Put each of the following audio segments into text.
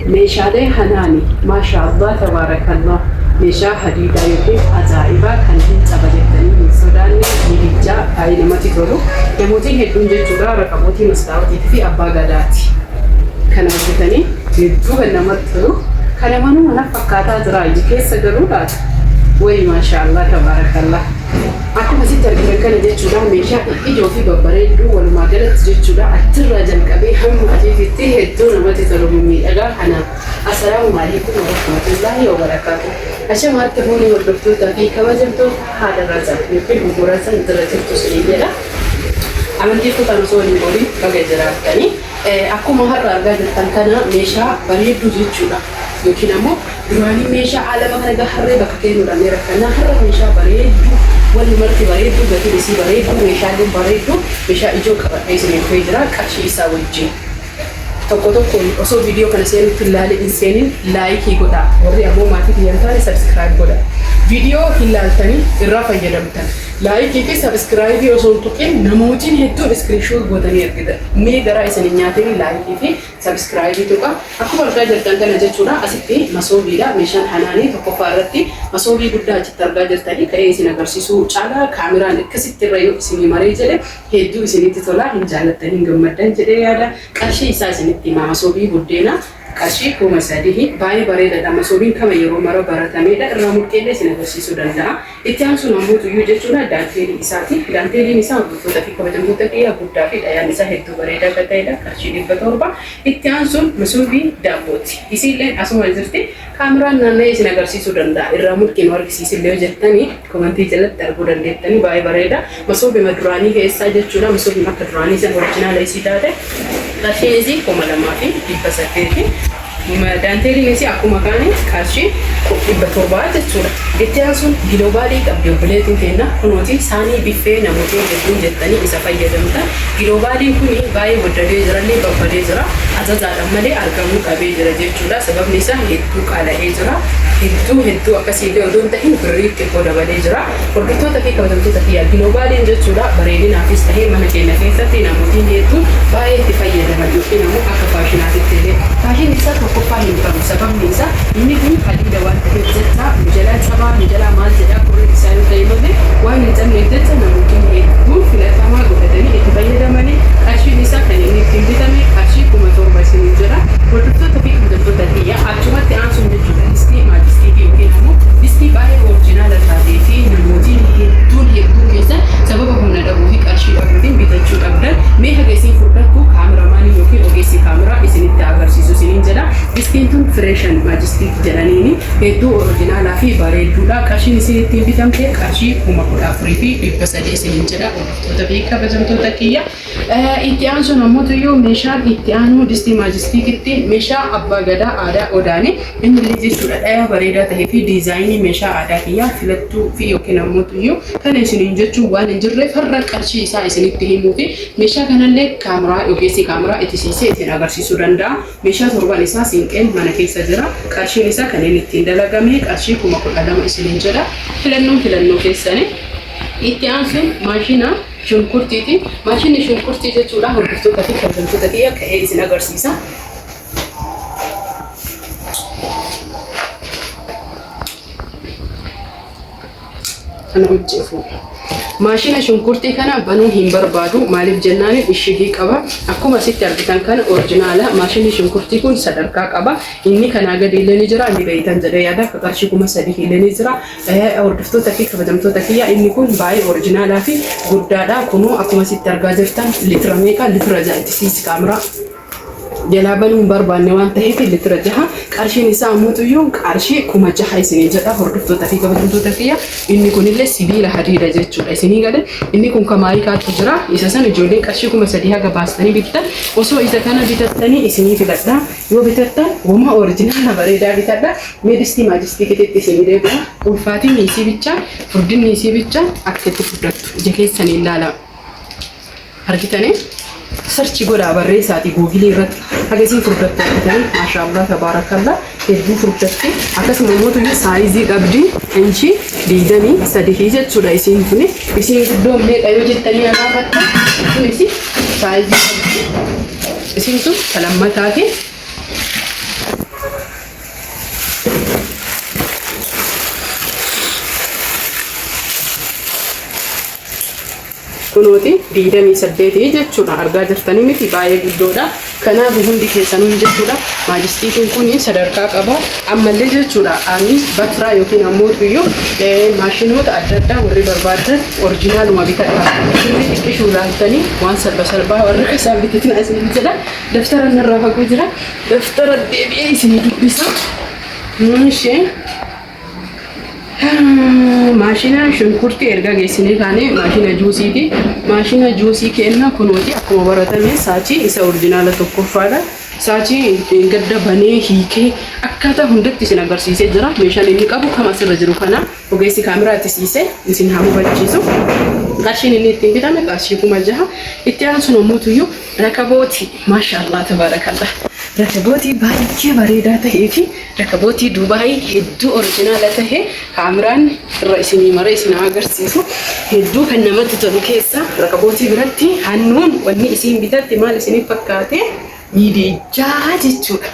Meeshaalee hanaani maashaa Allah tabaarakallah meeshaa hadiidaa yookiin ajaa'ibaa kan hin caba jettanii hin sodaanne midijjaa baay'ee namatti tolu namootiin hedduun jechuudha rakabootii mastaawotiitii fi abbaa gadaati kana hojjetanii hedduu kan namatti tolu kana manuma na fakkaataa jiraayyuu keessa galuu laata wayi maashaa Allah tabaarakallah. Akkuma asitti argitan kana jechuudha meeshaa ijoo fi babbareedduu walumaa galatti jechuudha achirraa jalqabee hamma asiitti hedduu namatti tolu mimmiidhagaa kana. Assalaamu alaikum warahmatullaahi wabarakaatu. Ashama harka fuunee hordoftootaa fi kabajamtoota haadha Razaa yookiin obbo Razaan jira jirtu isiniin jedha. Amantii kutaan osoo hin qoodin baga jiraattanii. Akkuma har'a argaa jirtan kana meeshaa bareedduu jechuudha. Yookiin ammoo duraanii meeshaa alama kana egaa harree bakka kennuudhaan ni rakkanna. Har'a meeshaa bareedduu wanni marti bareedduu gatiin isii bareedduu meeshaaleen bareedduu meeshaa ijoo qabadhee isinii dhufee jira qarshii isaa wajjin. Tokko tokkoon osoo viidiyoo kana seenutti hin laalin hin seenin laayikii godhaa. Warri ammoo maatii kiyya hin taane subscribe godha. Viidiyoo hin laaltanii irraa fayyadamtan. Laayikii fi sabiskiraayibii osoo hin tuqin namootiin hedduun iskiriinshoot gootanii ergitan. Mee garaa isin hin nyaatin laayikii fi sabiskiraayibii tuqa. Akkuma argaa jirtan kana jechuudha asitti masoobiidha. Meeshaan hanaanii tokkoffaa irratti masoobii guddaa achitti argaa jirtanii ka'ee isin agarsiisuu caalaa kaameraan akkasitti irra yoo isinii maree jedhe hedduu isinitti tola hin jaallattan hin gammaddan jedhee yaada. Qarshii isaa isinitti himaa masoobii buddeena qarshii 3000 baay'ee bareedaadha. Masoobiin kama yeroo mara baratameedha. Irraa murteellee isin agarsiisuu danda'a. Itti aansuun ammoo tuyyuu jechuudha daanteelii isaati. Daanteeliin isaa hordoftoota fi kabajamtoota kiyya guddaa fi dhayaan isaa hedduu bareedaa kan ta'edha. Qarshii 700. Itti aansuun masoobii daabbooti. Isiilleen asuma jirti. Kaameraan naanna'ee isin agarsiisuu danda'a. Irraa mulqii nu argisiisillee yoo jettanii komantii jalatti arguu dandeettanii baay'ee bareeda. Masoobima duraanii keessaa jechuudha. Masoobima akka duraanii san orijinaala isii taate qarshiin isii 2800. Daanteeliin isii akkuma kaanii qarshii 700 jechuudha. Itti aansuun giloobaalii qabdi obboleettiin teenna kunooti saanii biffee namootiin hedduun jettanii isa fayyadamtan. Giloobaaliin kun baay'ee waddadee jirallee babbadee jira. Ajajaadhaan malee argamuu dhabee jira jechuudha. Sababni isaa hedduu qaala'ee jira. Hedduu hedduu akkasiillee odoo hin ta'in birrii xiqqoo dabalee jira. Hordoftoota fi kabajamtoota kiyya giloobaaliin jechuudha bareedinaafis ta'ee mana keenya keessatti namootiin hedduun baay'ee itti fayyadaman yookiin ammoo akka faashinaatitti illee. Faashinni isaa tokkoffaa hin qabu. Sababni isaa inni kun hadiida waan ta'eef jecha nu jalaa cabaa nu jalaa maal jedhaa kurreen isaa yoo ta'e malee waan hin cabneef jecha namootiin hedduun filatamaa godhatanii itti fayyadamanii qarshiin isaa kan inni ittiin bitame qarshii 7000 isiniin jedha. Hordoftoota fi kabajamtoota kiyya achumatti aansuun jechuudha distii maajistiikii yookiin ammoo distii baay'ee orijinaala taatee fi namootiin hedduun hedduun keessan sababa humna dhabuu fi qarshii dhabuutiin bitachuu dhabdan mee haga isiin furdattu kaameramaanii yookiin ogeessi kaameraa isinitti agarsiisu isiniin jedha. Distiin tun fireeshan maajistiik jedhaniini hedduu orijinaalaa fi bareedduudha. Qarshiin isin ittiin bitamte qarshii 14,300 isiniin jedha hordoftoota fi kabajamtoota kiyya. Itti aansuun ammoo tuyyuu meeshaan itti aanu distii maajistiikitti meeshaa abbaa gadaa aadaa odaani. Innillee jechuudha dhayaa bareedaa ta'ee fi diizaayinii meeshaa aadaa kiyyaa filattuu fi yookiin ammoo tuyyuu kana isiniin jechuun waan hin jirreef har'a qarshii isaa isinitti himuu fi meeshaa kanallee kaameraa ogeessi kaameraa itti siisee isin agarsiisuu danda'a. Meeshaa torban isaa siinqeen mana keessa jira. Qarshiin isaa kan inni ittiin dalagame qarshii 12,000 isiniin jedha. Filannoon filannoo keessani. Itti aansuun maashina shunkurtiiti. Maashinni shunkurtii jechuudha hordoftoota fi kabajamtoota kiyya ka'ee isin agarsiisa. Kana hojjeefu. Maashina shunkurtii kana banuu hin barbaadu. Maaliif jennaan ishigii qaba. Akkuma asitti argitan kana orijinaala. Maashinni shunkurtii kun sadarkaa qaba. Inni kanaa gadi illee ni jira. Inni beeytan jedhee yaada. Akka qarshii 3000 illee ni jira. Hordoftoota fi kabajamtoota kiyya inni kun baay'ee orijinaalaa fi guddaadha. Kunoo akkuma asitti argaa jirtan litira meeqa? Litira 6 itti siisi kaameraa. Jalaa banuu hin barbaanne waan ta'eef litira 6 qarshiin isaa ammoo qarshii 6000 isinii jedha hordoftoota fi kabajamtoota kiyya. Inni kunillee sibiila hadiida jechuudha isinii gale. Inni kun kamaayikaatu jira. Isa san ijoolleen qarshii 3000 haga baastanii bittan osoo isa kana bitattanii isinii filadha. Yoo bitattan woma orijinaala bareedaa bitadha. Mee distii maajistiikititti isinii deebi'a. Ulfaatinni isii bicha furdinni isii bicha akka itti furdattu ija keessanii ilaala. Argitanii? Sarchi godhaa barreessaati googilii irratti haga isiin furdattu argitanii maashaallah tabaarakallah hedduu furdatti akkasuma immoo tuni saayizii qabdi inchi 23 jechuudha isiin tuni isiin guddoon meeqa yoo jettanii gaafatta tunis saayizii qabdi isiin tun ta lammataati. Kunooti 28 jechuudha. Argaa jirtanii miti, baay'ee guddoodha. Kanaaf hundi keessanuu jechuudha. Maajistiitiin kun sadarkaa qaba. Ammallee jechuudha. Ani batiraa yookiin ammoo tuyyuu maashinoota adda addaa warri barbaadan originaluma bitadha. Sirrii xiqqishuu laaltanii waan salpha salphaa warra kasaan bitatina isin jedha. Daftara narraa fagoo jira. Daftara deebi'ee isinii dubbisa. Ishee maashina shunkurtii erga geessinee kaanee maashina juusiiti. Maashina juusii kenna kunooti akkuma baratame saachii isa original tokkoffaadha. Saachii gadda banee hiikee akkaataa hundatti isin agarsiisee jira. Meeshaan inni qabu kam asirra jiru kana ogeessi kaameraa itti siisee isin haa hubachiisu. Qarshiin inni ittiin bitame qarshii 6000. Itti aansuun ammoo rakabootii, maashaallah tabaarakallah. Rakabootii baay'ee bareedaa ta'ee fi rakabootii Dubaayii hedduu original ta'e kaameraan irra isinii maree isin agarsiisu, hedduu kan namatti tolu keessa rakabootii biratti hannuun wanni isiin bitatte maal isiniif fakkaate? Midijjaa jechuudha.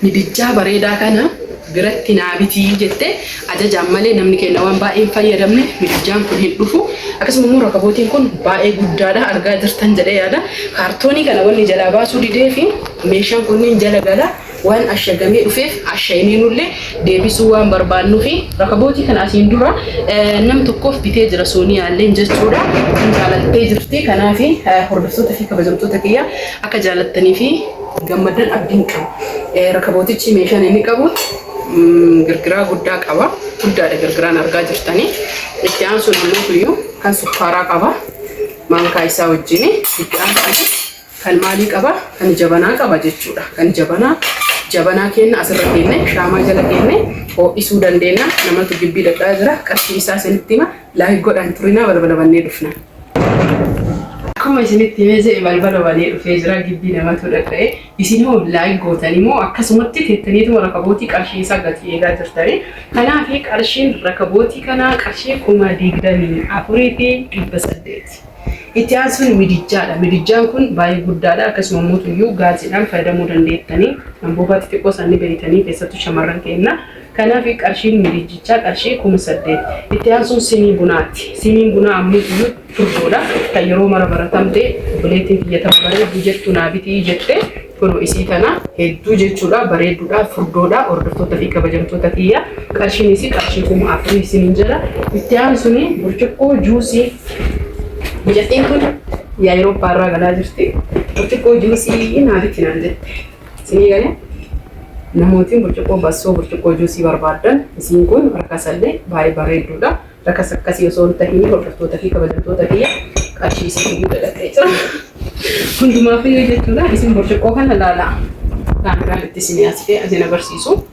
Midijjaa bareedaa kana biratti naa bitii jette ajajaan malee namni keenya waan baay'ee hin fayyadamne midijjaan kun hin dhufu. Akkasuma immoo rakabootiin kun baay'ee guddaadha, argaa jirtan jedhee yaada. Kaartoonii kana wanni jalaa baasuu didee fi meeshaan kunniin jala gala waan ashagamee dhufeef ashayineenullee deebisuu waan barbaannuu fi rakabootii kana asiin dura nam tokkoof bitee jira sooniyaalleen jechuudha. Kan jaalattee jirti. Kanaaf hordoftoota fi kabajamtoota kiyya, akka jaalattanii fi gammadan abdiin qaba. Rakabootichi meeshaan inni qabu girgiraa guddaa qaba. Guddaadha girgiraan argaa jirtanii. Itti aansuun ammoo tuyyuu kan sukkaaraa qaba. Maankaa isaa wajjin itti aansuun kan maalii qaba? Kan jabanaa qaba jechuudha. Kan jabanaa, jabanaa kenna asirra kenne, shaamaa jala kenne ho'isuu dandeenya. Namatu gibbii dhadhaa jira. Qarshii isaa isinitti hima. Like godhaan turinaa, balbala bannee dhufna. Akkuma isinitti himee jedhe, balbala banee dhufee jira. Gibbii namatu dhadha'e. Isin hoo like gootanii moo akkasumatti teettaniituma rakabootii qarshii isaa gatii eegaa jirtanii? Kanaaf qarshiin rakabootii kanaa qarshii 24,800. Itti aansuun midijjaadha. Midijjaan kun baay'ee guddaadha. Akkasuma immoo gaaziidhaan fayyadamuu dandeettanii. Amboobaa xixiqqoo isaanii beeytanii, keessattuu shamarran keenya. Kanaaf qarshiin midijjichaa qarshii 8000. Itti aansuun sinii bunaati. Siniin bunaa ammoo iyyuu furdoodha. Kan yeroo mara baratamte obboleettiin kiyya tan bareeddu jettu naa bitii jette, kunoo isii tana hedduu jechuudha, bareedduudha, furdoodha. Hordoftoota fi kabajamtoota kiyya, qarshiin isii qarshii 4000 isiniin jira. Itti aansuun burcuqqoo juusii. Mucattiin kun yaa yeroo irraa galaa jirti. Burcuqqoo juusii naa biti naan jette. Isinii galee, namootiin burcuqqoo bassoo, burcuqqoo juusii barbaaddan, isiin kun rakasallee baay'ee bareedduudha. Rakas akkasii osoo hin tahin, hordoftoota fi kabajamtoota kiyya, qarshii isii iyyuu dagatee jira. Hundumaaf iyyuu jechuudha. Isin burcuqqoo kana laalaa. Kaameraan itti isinii asfee isin agarsiisu.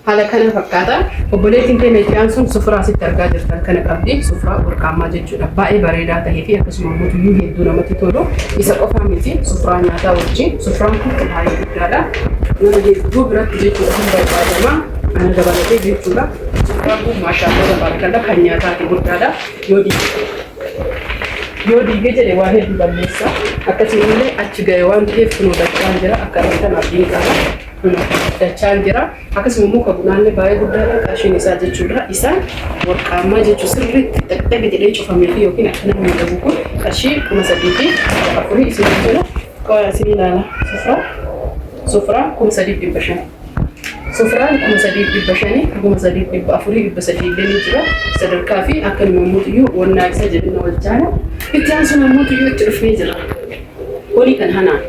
Haala kana fakkaata. Obboleettiin keenya itti aansuun sufuraa asitti argaa jirtan kana qabdi. Sufuraa warqaammaa jechuudha. Baay'ee bareedaa ta'ee fi akkasuma immoo tuyyuu hedduu namatti tolu. Isa qofaa miti, sufuraa nyaataa wajjin. Sufuraan kun baay'ee guddaadha. Nama hedduu biratti jechuudha hin barbaadama. Ana dabalatee jechuudha. Sufuraan kun maashaallah tabaarakalla kan nyaataati, guddaadha. Yoo diigee jedhe waa hedduu balleessa. Akkasumallee achi ga'e waan ta'eef kunoo dachaan jira. Akka argitan abdiin qaba. Dachaan jira. Akkasuma immoo kabunaallee baay'ee guddaadha qarshiin isaa jechuudha. Isaan warqaammaa jechuun sirriitti xaxxabe jedhee cufamee fi yookiin akka namni dhabu kun qarshii 3400 isin jira. Qoyaa isin ilaala. Sufuraa. Sufuraa 3500. Sufuraan 3500, 3400, 300 illee ni jira. Sadarkaa fi akka namootiyyuu wannaa isa jedhina wal jaala. Itti aansuun ammoo itti dhufnee jira. Horii kan hanaan.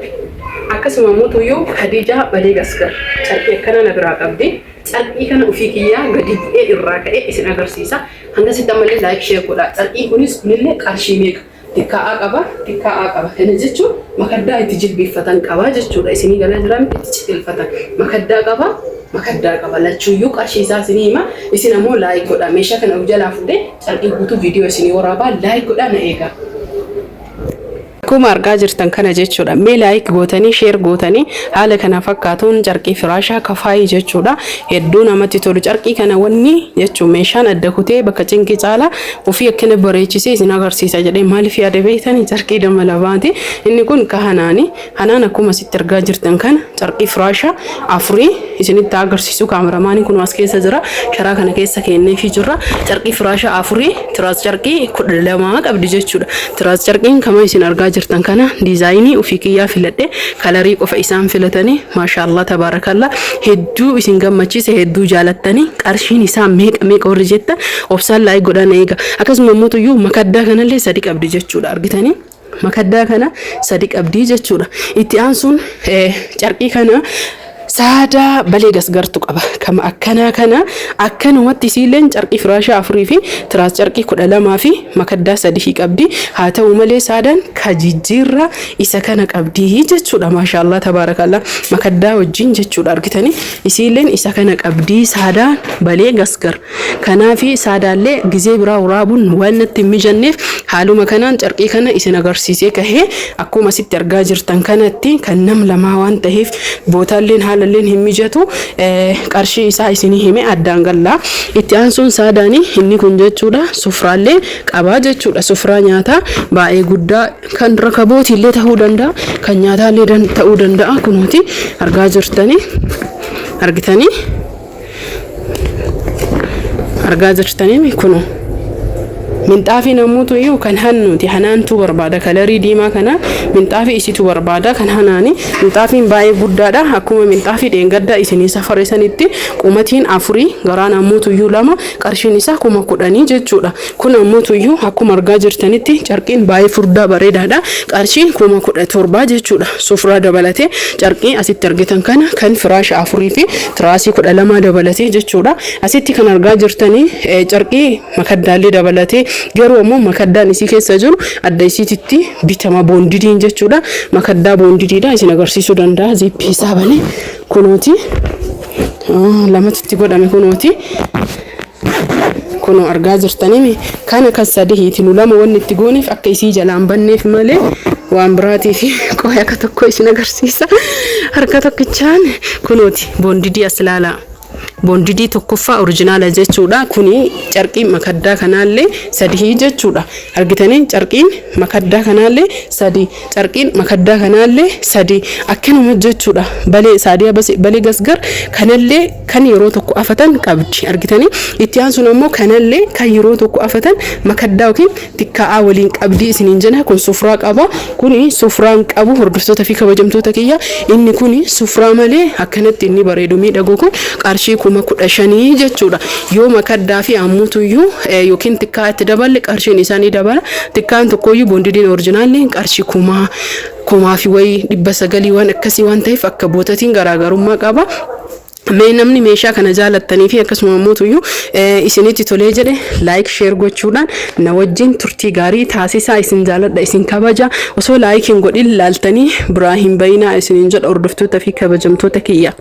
Akkasuma ammoo Khadijaa Balee Gaskar carqii akkana na biraa qabdi. Carqii kana ofii kiyyaa gadi bu'ee irraa ka'ee isin agarsiisa. Hanga sitti ammallee like, share godhaa. Carqiin kunis kunillee qarshii meeqa? Xiqqaa'aa qaba, xiqqaa'aa qaba. Kana jechuun makaddaa itti jilbeeffatan qaba jechuudha. Isinii galaa jiraa miti, itti ciqilfatan. Makaddaa qaba, makaddaa qaba. Lachuuyyuu qarshii isaa isinii hima. Isin ammoo like godhaa. Meeshaa kana of jalaa fuudhee carqii guutuu viidiyoo isinii waraabaa, like godhaa na eegaa. Akkuma argaa jirtan kana jechuudha. Mee like gootanii, share gootanii, haala kana fakkaatuun carqii firaashaa kafaayii jechuudha. Hedduu namatti tolu. Carqii kana wanni jechuun meeshaan adda kutee bakka cinqii caalaa ofii akkana bareechisee isin agarsiisa jedhee maaliif yaada beektanii? Carqii damalabaati. Inni kun ka hanaani. Hanaan akkuma asitti argaa jirtan kana carqii firaashaa afurii isinitti agarsiisu. Kaameramaanii kun as keessa jira. Sharaa kana keessa kenneefii jirra. Carqii firaashaa afurii, tiraas carqii 12 qabdi jechuudha. Tiraas carqiin kama isin argaa jirtan kana diizaayinii ofii kiyyaa filadhe, kalarii qofa isaan filatanii. Maashaallah, tabaarakallaa, hedduu isin gammachiise, hedduu jaalattanii. Qarshiin isaa meeqa meeqa warri jettan obsaan like godhan eega. Akkasuma immoo makaddaa kanallee sadi qabdi jechuudha, argitanii. Makaddaa kana sadi qabdii jechuudha. Itti aansuun carqii kana saadaa balee gasgartu qaba. Kama akkanaa kana akkanumatti isiilleen carqii firaashaa afurii fi tiraas carqii 12 fi makaddaa sadii qabdi. Haa ta'u malee saadaan ka jijjiirraa isa kana qabdii jechuudha. Maashaallah, tabaarakallah, makaddaa wajjin jechuudha, argitanii. Isiilleen isa kana qabdii saadaan balee gasgar. Kanaafi saadaallee gizee biraa waraabuun waan natti hin mijanneef haaluma kanaan carqii kana isin agarsiisee kahee. Akkuma asitti argaa jirtan kanatti kan nam lamaa waan ta'eef bootaalleen haalalleen hin mijatu, qarshii isaa isinii hime addaan gallaa. Itti aansuun saadaanii inni kun jechuudha sufraallee qabaa jechuudha. Sufraa nyaataa baay'ee guddaa kan rakabootiillee ta'uu danda'a, kan nyaataallee ta'uu danda'a. Kunooti argaa jirtanii, argitanii, argaa jirtanii. Kunoo minxaafii namoota iyyuu kan hannuuti, hanaantu barbaada. Kalarii diimaa kana minxaafii isitu barbaada kan hanaani. Minxaafiin baay'ee guddaadha. Akkuma minxaafii dheengaddaa isinii safare sanitti qumatiin afurii, garaan ammoo iyyuu lama, qarshiin isaa 10,000 jechuudha. Kun ammoo iyyuu akkuma argaa jirtanitti carqiin baay'ee furdaa bareedaadha. Qarshii 17,000 jechuudha. Sufraa dabalatee carqii asitti argitan kana kan firaasha afurii fi tiraasii 12 dabalatee jechuudha. Asitti kan argaa jirtanii carqii makaddaallee dabalatee, garuu ammoo makaddaan isii keessa jiru adda isiititti bitama, boondidiin jechuudha. Makaddaa boondidiidha, isin agarsiisuu danda'a. Ziippii isaa banee kunooti lamatti godhame kunooti. Kunoo argaa jirtanii, kana kan sadiiti. Nu lama wanni itti gooneef akka isii jalaan banneef malee waan biraatiif. Qo'ee akka tokko isin agarsiisa harka tokkichaan. Kunooti boondidii as ilaalaa. Boondidii tokkoffaa originaala jechuudha. Kuni carqii makaddaa kanaallee sadii jechuudha. Argitanii, carqiin makaddaa kanaallee sadi, carqiin makaddaa kanaallee sadi, akkanuma jechuudha. Balee saadiyaa balee gasgar kanallee kan yeroo tokko afatan qabdi, argitanii. Itti aansuun ammoo kanallee kan yeroo tokko afatan makaddaa yookiin xiqqaa'aa waliin qabdii isiniin jenna. Kun sufraa qaba, kuni sufraan qabu. Hordoftoota fi kabajamtoota kiyya, inni kuni sufraa malee akkanatti inni bareedu miidhagu kun qarshii 15,000 jechuudha. Yoo makaddaa fi ammutuyyuu yookiin xiqqaa itti daballe qarshiin isaa ni dabala. Xiqqaan tokkoyyuu boondidiin originaalli qarshii kuma kumaa fi wayii 900 waan akkasii waan ta'eef akka bootatiin garaagarummaa qaba. Mee namni meeshaa kana jaalattanii fi akkasuma immoo isinitti tolee jedhe like, share gochuudhaan na wajjin turtii gaarii taasisaa. Isin jaaladha, isin kabaja. Osoo like hin godhin laaltanii biraa hin bayinaa isiniin jedha, hordoftoota fi kabajamtoota kiyya.